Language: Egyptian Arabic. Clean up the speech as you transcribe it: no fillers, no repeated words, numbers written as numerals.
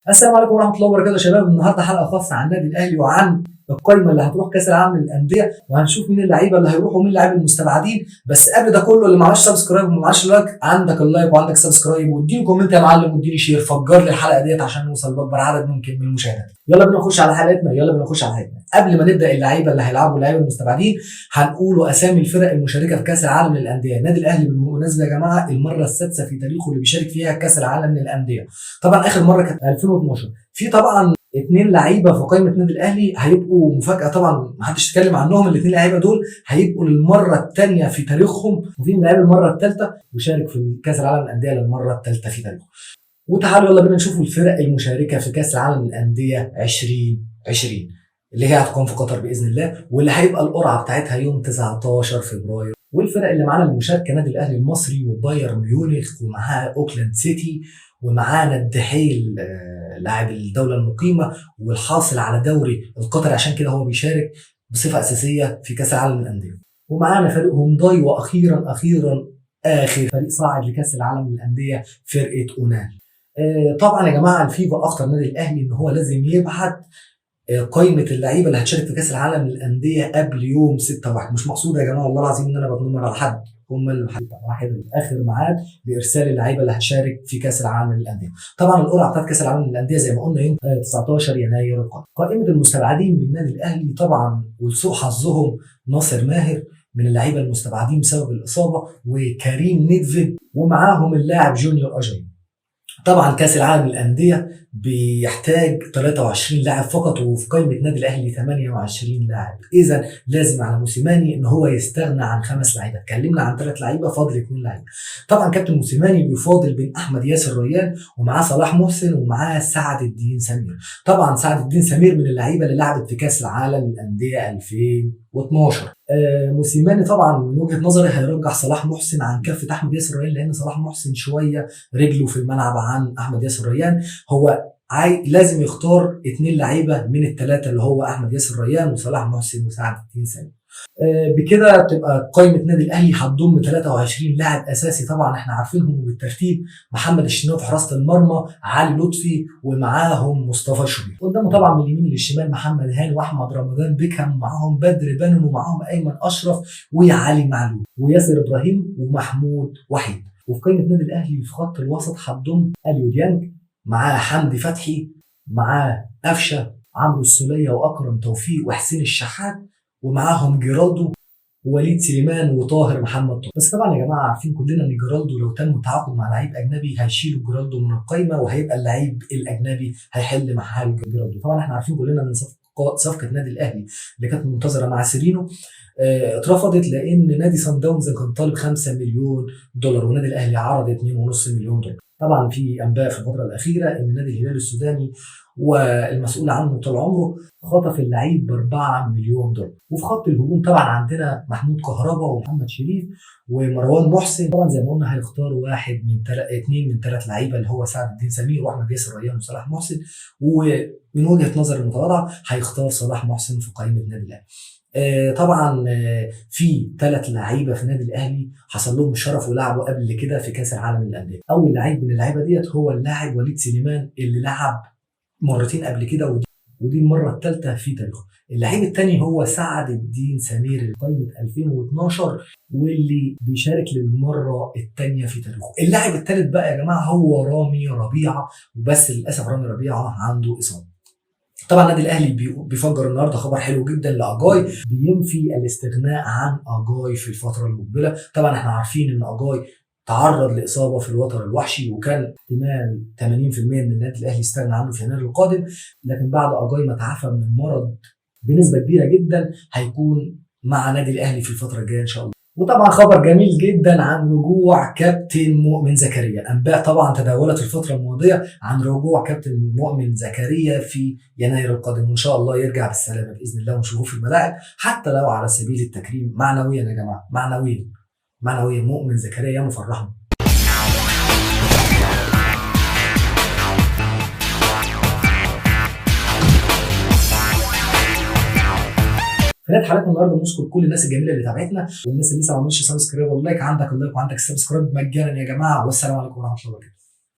السلام عليكم ورحمة الله وبركاته يا شباب. النهارده حلقة خاصة عن النادي الاهلي وعن القايمة اللي هتروح كاس العالم للاندية، وهنشوف مين اللعيبة اللي هيروحوا ومين اللعيبة المستبعدين. بس قبل ده كله، اللي ما عملش subscribe وما عملش like، عندك ال like وعندك subscribe، واديني comment يا معلم واديني share، فجر لي الحلقة ديت عشان نوصل لاكبر عدد ممكن من المشاهدات. يلا بينا نخش على حلقتنا، يلا بينا نخش على حلقتنا. قبل ما نبدا اللعيبة اللي هيلعبوا واللعيبة المستبعدين، هنقولوا اسامي الفرق المشاركة في كاس العالم للاندية. النادي الاهلي بالمناسبة يا جماعة المرة السادسة في تاريخه اللي بيشارك فيها كاس العالم للاندية. طبعا اخر مرة كانت 2012. في طبعا اثنين لعيبة في قائمة النادي الاهلي هيبقوا مفاجاة، طبعا ما حدش اتكلم عنهم. الاثنين لعيبة دول هيبقوا للمرة الثانية في تاريخهم، وفي لعيبة المرة الثالثة وشارك في كاس العالم للاندية للمرة الثالثة في تاريخه. وتعالوا يلا بينا نشوف الفرق المشاركة في كاس العالم للاندية 2020 اللي هي هتقام في قطر باذن الله، واللي هيبقى القرعة بتاعتها يوم 19 فبراير. والفرق اللي معانا المشاركة نادي الاهلي المصري وبايرن ميونخ، ومعاه اوكلاند سيتي، ومعانا الدحيل لاعب الدولة المقيمه والحاصل على دوري القطري، عشان كده هو بيشارك بصفة اساسية في كاس العالم للاندية. ومعانا فريق هونداي، واخيرا اخيرا اخر فريق صاعد لكاس العالم للاندية فرقه اونال. طبعا يا جماعة الفيفا اخطر النادي الاهلي ان هو لازم يبعت قائمة اللعيبة اللي هتشارك في كاس العالم للاندية قبل يوم 6/1. مش مقصود يا جماعة والله العظيم ان انا بتنمر على حد، هم اللي واحد اخر ميعاد لارسال اللعيبة اللي هتشارك في كاس العالم للاندية. طبعا القرعة بتاعت كاس العالم للاندية زي ما قلنا يوم 19 يناير القادم. قائمة المستبعدين من النادي الاهلي طبعا ولسوء حظهم ناصر ماهر من اللعيبة المستبعدين بسبب الاصابه، وكريم نيدفيد، ومعاهم اللاعب جونيور اجاي. طبعا كاس العالم للاندية بيحتاج 23 لاعب فقط، وفي قائمة النادي الاهلي 28 لاعب. اذا لازم على موسيماني ان هو يستغنى عن 5 لعيبة. اتكلمنا عن 3 لعيبة، فاضل 2 لعيبة. طبعا كابتن موسيماني بيفاضل بين احمد ياسر ريان ومعاه صلاح محسن ومعاه سعد الدين سمير. طبعا سعد الدين سمير من اللعيبة اللي لعبت في كاس العالم للاندية 2012. موسيماني طبعا من وجهه نظري هيرجح صلاح محسن عن كفه احمد ياسر ريان، لان صلاح محسن شوية رجله في الملعب عن احمد ياسر ريان. هو لازم يختار 2 لعيبة من الثلاثة اللي هو احمد ياسر ريان وصلاح محسن وسعد الدين سمير. بكده تبقى قائمة النادي الاهلي هتضم 23 لاعب اساسي، طبعا احنا عارفينهم بالترتيب: محمد الشناوي في حراسة المرمى، علي لطفي، ومعاهم مصطفى شوبير. قدامه طبعا من اليمين للشمال محمد هاني واحمد رمضان بيكهام، ومعاهم بدر بنون، ومعاهم ايمن اشرف وعلي معلول وياسر ابراهيم ومحمود وحيد. وفي قائمة النادي الاهلي في خط الوسط هتضم اليو ديانج، معاه حمدي فتحي، معاه قفشه، عمرو السوليه واكرم توفيق وحسين الشحات، ومعاهم جيرالدو ووليد سليمان وطاهر محمد طاهر. بس طبعا يا جماعة عارفين كلنا ان جيرالدو لو تم التعاقد مع لعيب اجنبي هيشيلوا جيرالدو من القايمة، وهيبقى اللعيب الاجنبي هيحل محل جيرالدو. طبعا احنا عارفين كلنا ان صفقة النادي الاهلي اللي كانت منتظره مع سيرينو اترفضت لان نادي سان داونز كان طالب 5 مليون دولار والنادي الاهلي عرض 2.5 مليون دولار. طبعا في انباء في الفترة الاخيرة ان نادي الهلال السوداني والمسؤول عنه طول عمره خطف اللعيب ب 4 مليون دولار. وفي خط الهجوم طبعا عندنا محمود كهربا ومحمد شريف ومروان محسن. طبعا زي ما قلنا هيختاروا واحد من 2 من 3 لعيبة اللي هو سعد الدين سمير واحمد ياسر ريان وصلاح محسن، ومن وجهه نظر المتواضعة هيختار صلاح محسن في قائمة النادي الاهلي. طبعا في 3 لعيبة في النادي الاهلي حصل لهم الشرف ولعبوا قبل كده في كاس العالم للاندية. اول لعيب من اللعيبة ديت هو اللاعب وليد سليمان اللي لعب مرتين قبل كده، ودي المرة الثالثة في تاريخه. اللعيب الثاني هو سعد الدين سمير قائمة 2012 واللي بيشارك للمرة الثانية في تاريخه. اللاعب الثالث بقى يا جماعة هو رامي ربيعه، وبس للاسف رامي ربيعه عنده اصابه. طبعا النادي الاهلي بيفجر النهارده خبر حلو جدا لاجاي، بينفي الاستغناء عن اجاي في الفترة المقبلة. طبعا احنا عارفين ان اجاي تعرض لاصابة في الوتر الوحشي، وكان احتمال 80% ان النادي الاهلي يستغنى عنه في يناير القادم، لكن بعد اجاي ما تعافى من المرض بنسبة كبيرة جدا هيكون مع نادي الاهلي في الفترة الجاية ان شاء الله. وطبعا خبر جميل جدا عن رجوع كابتن مؤمن زكريا. انباء طبعا تداولت في الفترة الماضية عن رجوع كابتن مؤمن زكريا في يناير القادم، وان شاء الله يرجع بالسلامة باذن الله ونشوفه في الملاعب، حتى لو على سبيل التكريم معنويا يا جماعة، معنويا معنويا مؤمن زكريا يا مفرحنا. في نهاية حلقتنا النهارده بنشكر كل الناس الجميلة اللي تابعتنا، والناس اللي لسه ما عملتش subscribe وال like. عندك ال like وعندك ال subscribe مجانا يا جماعة. والسلام عليكم ورحمة الله وبركاته.